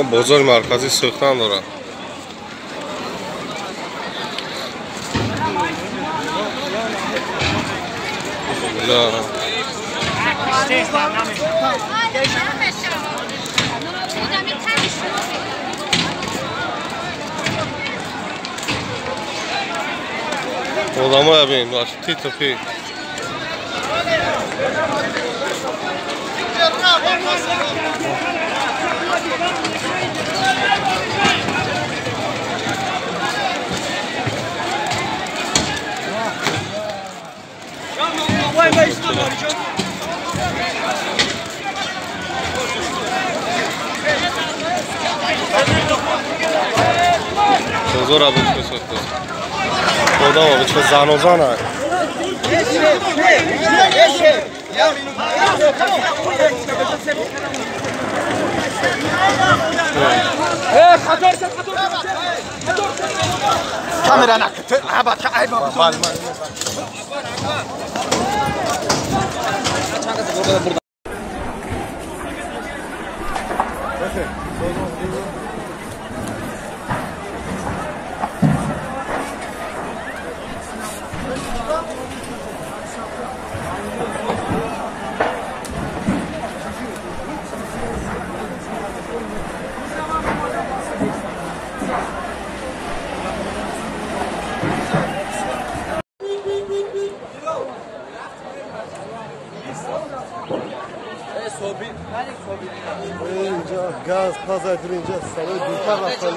Бозори марказӣ сӯхтан дорад. Одамоя бин, ти-тупи. Бозора бучка сохтааст. Одама бучка занозана. Камера накате, аба айба. اینجا گاز پس از اینجا سالای دوتر رفتن.